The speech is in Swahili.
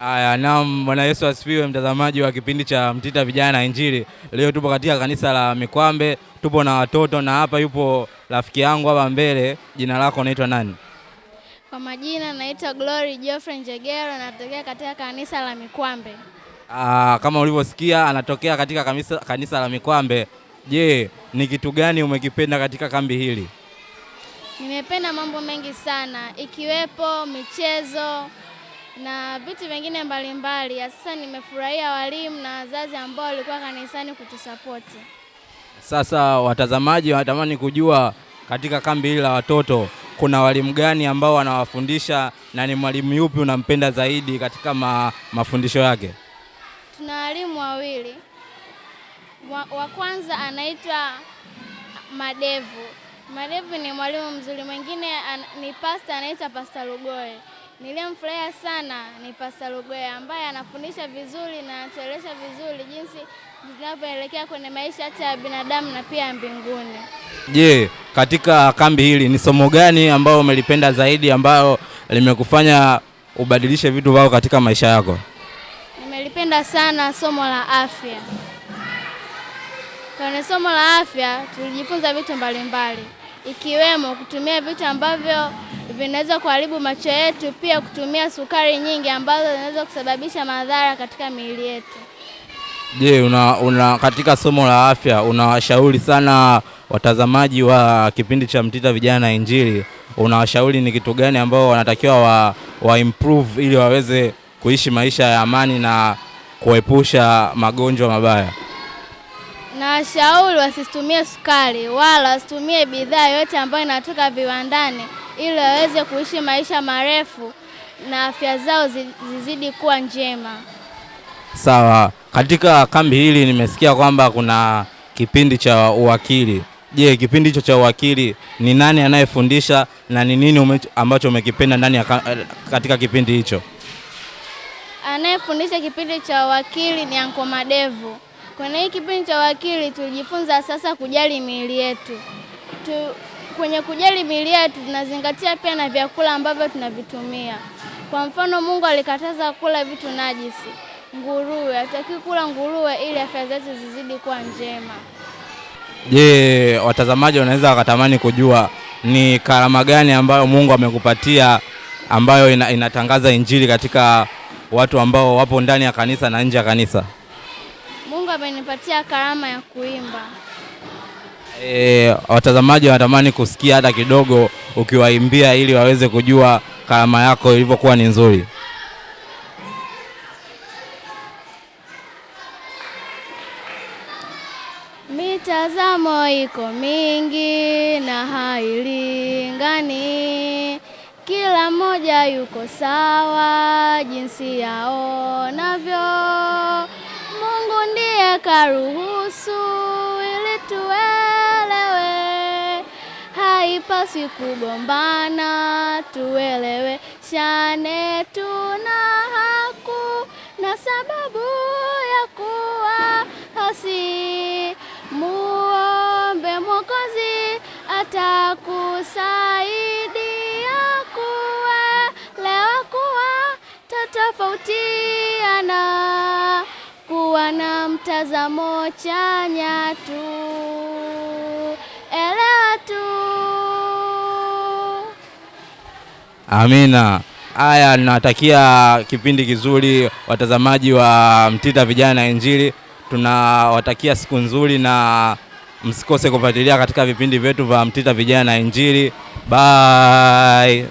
Aya, naam, Bwana Yesu asifiwe, mtazamaji wa kipindi cha Mtita Vijana na Injili. Leo tupo katika kanisa la Mikwambe, tupo na watoto na hapa yupo rafiki yangu hapa mbele. Jina lako unaitwa nani? Kwa majina naitwa Glory Geoffrey Njegero, natokea katika kanisa la Mikwambe. Kama ulivyosikia anatokea katika kanisa la Mikwambe. Je, ni kitu gani umekipenda katika kambi hili? Nimependa mambo mengi sana ikiwepo michezo na vitu vingine mbalimbali. Sasa nimefurahia walimu na wazazi ambao walikuwa kanisani kutusapoti. Sasa watazamaji wanatamani kujua katika kambi hili la watoto kuna walimu gani ambao wanawafundisha na ni mwalimu yupi unampenda zaidi katika mafundisho yake? Tuna walimu wawili. Wa kwanza anaitwa Madevu. Madevu ni mwalimu mzuri. Mwingine ni pastor, anaitwa Pastor Lugoe. Niliyemfurahia sana ni Pastor Lugoe ambaye anafundisha vizuri na anatueleza vizuri jinsi tunavyoelekea kwenye maisha hata ya binadamu na pia mbinguni. Je, katika kambi hili ni somo gani ambalo umelipenda zaidi ambalo limekufanya ubadilishe vitu vyako katika maisha yako? Nimelipenda sana somo la afya. Kwenye somo la afya tulijifunza vitu mbalimbali ikiwemo kutumia vitu ambavyo vinaweza kuharibu macho yetu, pia kutumia sukari nyingi ambazo zinaweza kusababisha madhara katika miili yetu. Je, una katika somo la afya unawashauri sana watazamaji wa kipindi cha Mtita Vijana na Injili, unawashauri ni kitu gani ambao wanatakiwa wa improve ili waweze kuishi maisha ya amani na kuepusha magonjwa mabaya? Nawashauri wasitumie sukari wala wasitumie bidhaa yoyote ambayo inatoka viwandani ili waweze kuishi maisha marefu na afya zao zizidi kuwa njema. Sawa, katika kambi hili nimesikia kwamba kuna kipindi cha uwakili. Je, kipindi hicho cha uwakili ni nani anayefundisha na ni nini ambacho umekipenda ndani ya katika kipindi hicho? Anayefundisha kipindi cha uwakili ni Anko Madevu. Kwenye hii kipindi cha uwakili tulijifunza sasa kujali miili yetu. Kwenye kujali miili yetu tunazingatia pia na vyakula ambavyo tunavitumia. Kwa mfano, Mungu alikataza kula vitu najisi. Nguruwe, hataki kula nguruwe ili afya zetu zizidi kuwa njema. Je, watazamaji wanaweza wakatamani kujua ni karama gani ambayo Mungu amekupatia ambayo inatangaza Injili katika watu ambao wapo ndani ya kanisa na nje ya kanisa? Mungu amenipatia karama ya kuimba. Watazamaji wanatamani kusikia hata kidogo ukiwaimbia ili waweze kujua karama yako ilivyokuwa ni nzuri. Mitazamo iko mingi na hailingani, kila mmoja yuko sawa jinsi yaonavyo. Mungu ndiye karuhusu ili tuelewe, haipaswi kugombana, tueleweshane. Tuna haku na sababu ya kuwa hasi, muombe Mwokozi atakusaidia kuelewa kuwa tofautiana, kuwa na mtazamo chanya tu, elewa tu. Amina. Haya, ninawatakia kipindi kizuri watazamaji wa Mtita Vijana na Injili. Tunawatakia siku nzuri na msikose kufuatilia katika vipindi vyetu vya Mtita Vijana na Injili. Bye.